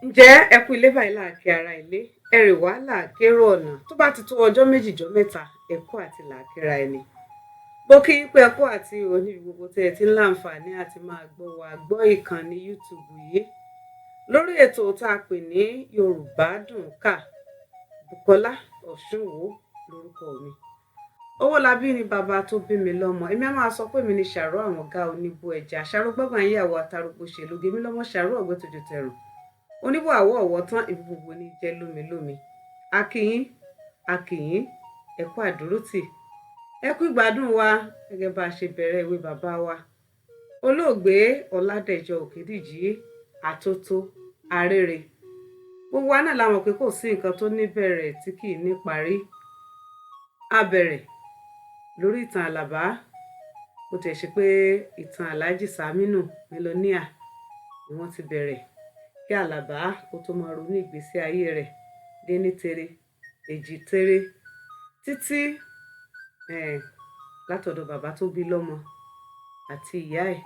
Ǹjẹ́ ẹ kú ilé báyìí láàkí ara ilé, ẹrì wá làákérò ọ̀nà. Tó bá ti tó ọjọ́ 2 jọ́ 3, ẹ kú àti làákíra ẹni. Mo kí yín pé ẹ kú àti ò níbi gbogbo tẹ́ ẹ ti ń láǹfààní àti máa gbọ́ wa gbọ́ ìkànnì YouTube yìí lórí ètò tá a pè ní Yorùbá Dùn Kà. Bùkọ́lá Ọ̀ṣunwó lórúkọ mi. Owólabí ni bàbá tó bí mi lọ́mọ. Èmi á máa sọ pé mi ni ṣàró àwọn ọ̀gá oníbó ẹja, ṣàró gbọ́gbọ̀n ìyàwó àtàrúgbó ṣèlóge mi lọ́mọ, ṣàró ọ̀gbẹ́tòjò tẹ̀rùn oníbò àwọ̀ ọ̀wọ́ tán ibi gbogbo ní jẹ́ lómi lómi. Akíyín akíyín, ẹ kú àdúrótì, ẹ kú ìgbádùn wa. Gẹ́gẹ́ bá a ṣe bẹ̀rẹ̀ ìwé bàbá wa olóògbé Ọládẹ̀jọ Òkèdìjì Àtótó Arére, gbogbo wa náà la mọ̀ pé kò sí nǹkan tó níbẹ̀rẹ̀ tí kì í níparí. A bẹ̀rẹ̀ lórí ìtàn Àlàbá, bó tiẹ̀ ṣe pé ìtàn Alhaji Saminu Mílíọ̀nìà ni wọ́n ti bẹ̀rẹ̀ kí Àlàbá kó tó máa ronú ìgbésí ayé rẹ̀ dé ní tere èjì tere títí látọ̀dọ̀ bàbá tó bí lọ́mọ àti ìyá ẹ̀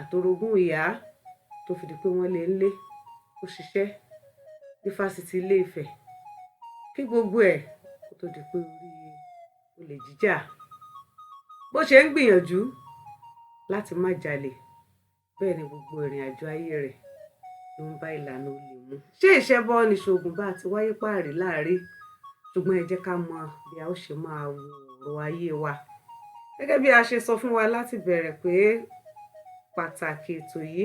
àtorogún ìyá, tó fi di pé wọ́n lé ńlé, ó ṣiṣẹ́ ní fásitì Ilé Ifẹ̀, kí gbogbo ẹ̀ kó tó di pé orí olè jíjà. Bó ṣe ń gbìyànjú láti má jalè, bẹ́ẹ̀ ni gbogbo ìrìn àjò ayé rẹ̀ ló ń bá ìlànà olè mu. Ṣé ìṣẹ́bọ ní ṣoògùn bá ti wáyé páàrí láàrí? Ṣùgbọ́n ẹ jẹ́ ká mọ bí a ó ṣe máa wo ọ̀rọ̀ ayé wa. Gẹ́gẹ́ bí a ṣe sọ fún wa láti bẹ̀rẹ̀ pé pàtàkì ètò yìí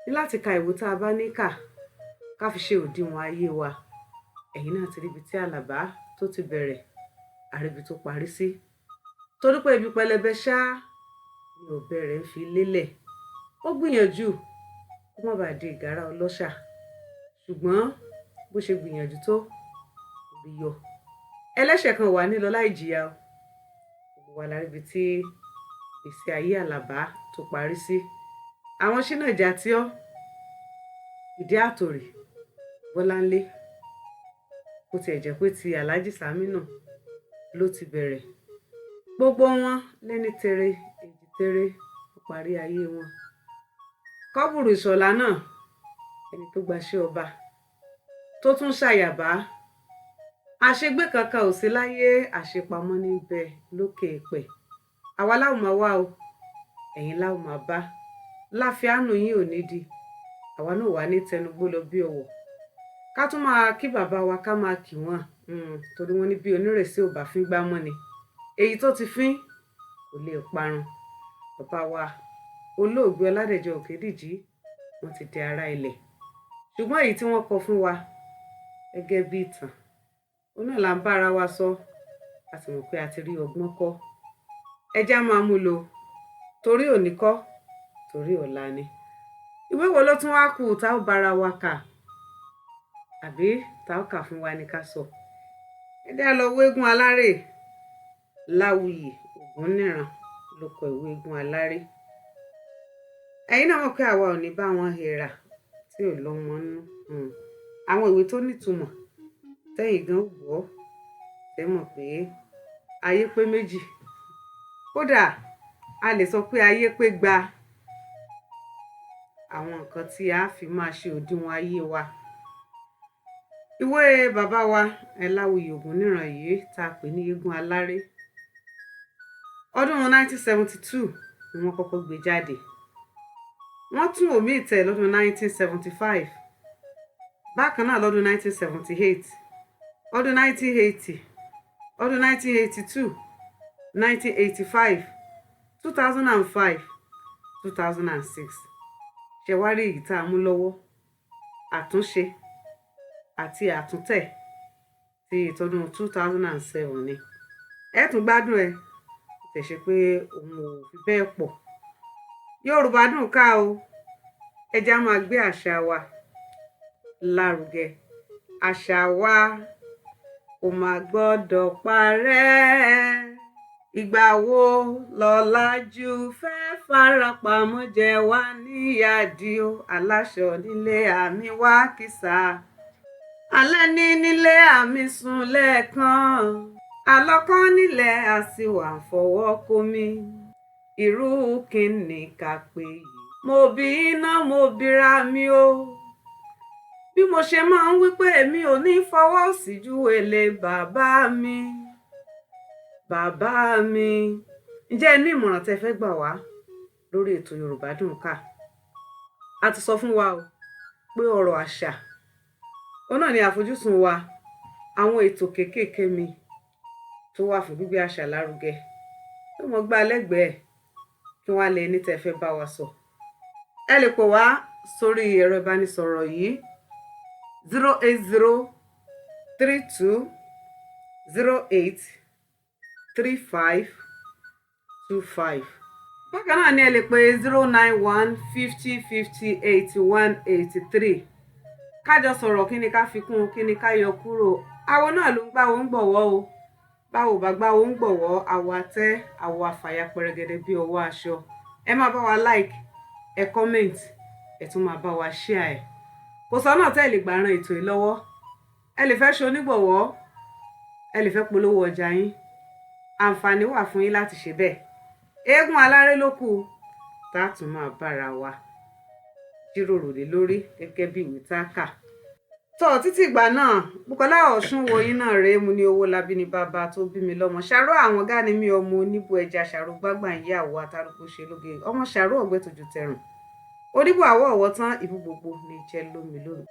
ní láti ka ìwé tá a bá ní kà, ká fi ṣe òdiwọ̀n ayé wa. Ẹ̀yin náà ti ríbi tí Àlàbá tó ti bẹ̀rẹ̀, àríbi tó parí sí, torí pé ibi pẹlẹbẹ ṣáá ni ọ̀bẹ rẹ̀ ń fi lélẹ̀. Ó gbìyànjú kó má bàa di ìgárá ọlọ́ṣà, ṣùgbọ́n bó ṣe gbìyànjú tó, kò rí yọ. Ẹlẹ́ṣẹ̀ kan wà nílọ láì jìyà o. Gbogbo wa la ríbi tí ìgbésí ayé Àlàbá tó parí sí. Àwọn Ṣínà Jàtíọ́, Ìdí Àtòrì, Bọ́láńlé, bó tiẹ̀ jẹ́ pé ti Alhaji Saminu ló ti bẹ̀rẹ̀, gbogbo wọn lẹ́ni tere èjì tere ó parí ayé wọn. Kọ́bùrù Ìṣọ̀lá náà, ẹni tó gbaṣẹ́ ọba tó tún ṣàyàbá. Àṣegbé kankan ò sí láyé, àṣepamọ́ níbẹ̀ lókè èèpẹ̀. Àwa láwọn máa wá o, ẹ̀yin láwọn máa bá láfíàánú yín ò ní di àwa náà wà ní tẹnugbó lọ bí ọwọ́. Ká tún máa kí bàbá wa, ká máa kí wọn, torí wọn ní bí onírèsí ò bá fín gbá mọ́ ni, èyí tó ti fín kò lè parun. Bàbá wa olóògbé Ọládẹ̀jọ Òkèdìjì, wọ́n ti di ará ilẹ̀, ṣùgbọ́n èyí tí wọ́n kọ fún wa gẹ́gẹ́ bí ìtàn, òun náà là ń bára wa sọ. A sì mọ̀ pé a ti rí ọgbọ́n kọ́. Ẹ já máa mú lò, torí òní kọ́, torí ọ̀la ni. Ìwé wo ló tún wá kù tá ó bára wa kà, àbí tá ó kà fún wa ní ká sọ? Ẹ dá lọ wo Eégún Alárè. Láwùyí Ògúnníran ló kọ ìwé Eégún Aláré. Ẹ̀yin náà mọ̀ pé àwa ò ní bá wọn hèèrà tí ò lọ́mọ nínú. Àwọn ìwé tó nítumọ̀ tẹ́yìn gan gbọ́, tẹ́ mọ̀ pé ayé pé méjì, kódà a lè sọ pé ayé pé gba àwọn nǹkan tí a fi máa ṣe òdiwọ̀n ayé wa. Ìwé bàbá wa Láwùyí Ògúnníran yìí tá a pè ní Eégún Aláré, ọdún 1972 ni wọ́n kọ́kọ́ gbé jáde. Wọ́n tún òmíì tẹ̀ lọ́dún 1975, bákan náà lọ́dún 1978, ọdún 1980, ọdún 1982, 1985, 2005, 2006. Ṣe wá rí èyí tá a mú lọ́wọ́, àtúnṣe àti àtúntẹ̀ ti ìtọ́dún 2007 ni. Ẹ tún gbádùn ẹ, tẹ̀ ṣe pé òun ò fi bẹ́ẹ̀ pọ̀. Yorùbá dùn ká o. Ẹ jẹ́ á máa gbé àṣà wa lárugẹ. Àṣà wa kò má gbọ́dọ̀ parẹ́. Ìgbà wo lọ̀làjú fẹ́ farapamọ́ jẹ wá níyàdí o? Aláṣọ nílé àmì wá kìsà, alẹ́ ní nílé àmì sùn lẹ́ẹ̀kan, alọ́kàn nílẹ̀ àsìwà fọwọ́ komi. Irú kínní ká pè yìí? Mo bí iná, mo bíra mi o. Bí mo ṣe máa ń wí pé èmi ò ní fọwọ́ òsì júwe ilé bàbá mi, bàbá mi. Ǹjẹ́ ẹ ní ìmọ̀ràn tẹ́ fẹ́ gbà wá lórí ètò Yorùbá Dùn Ká? A ti sọ fún wa o pé ọ̀rọ̀ àṣà òun náà ni àfojúsùn wa. Àwọn ètò kéékèèké mi tó wà fún gbígbé àṣà lárugẹ tó mọ gbá lẹ́gbẹ̀ẹ́ kí wọ́n á lè ní tẹ́ fẹ́ bá wa sọ. Ẹ lè pè wá sórí ẹ̀rọ ìbánisọ̀rọ̀ yìí: 08032083525. Bákan náà ni ẹ lè pè 09150508183. Kájọ sọ̀rọ̀, kí ni ká fi kún, kí ni ká yọ kúrò? Àwọn náà ló ń gbáwo ń gbọ̀wọ́ o. Báwo bá gbáwo ń gbọ̀wọ́, àwọ̀ àtẹ́ àwọ̀ àfàyà pẹrẹgẹdẹ bí ọwọ́ aṣọ. Ẹ máa bá wa like, ẹ comment, ẹ tún máa bá wa share ẹ. Kò sọ́nà tẹ́ ẹ lè gbà ran ètò yìí lọ́wọ́. Ẹ lè fẹ́ ṣe onígbọ̀wọ́, ẹ lè fẹ́ polówó ọjà yín, àǹfààní wà fún yín láti ṣe bẹ́ẹ̀. Eégún aláré ló kù tá a tún máa bára wa jíròrò lé lórí gẹ́gẹ́ bí ìwé tá a kà tọ́. Títí ìgbà náà, Bùkọ́lá Ọ̀ṣunwòyí náà rèé. Mu ní owó labí ní bàbá tó bí mi lọ́mọ. Ṣàró àwọn gáni mi, ọmọ oníbu ẹja ṣàró gbágbà ń yàwó atárúkọ ṣe lóge, ọmọ ṣàró ọ̀gbẹ́ tójú tẹrùn, oníbù àwọ̀ ọ̀wọ́ tán ìbú gbogbo ní jẹ́ lómi lómi.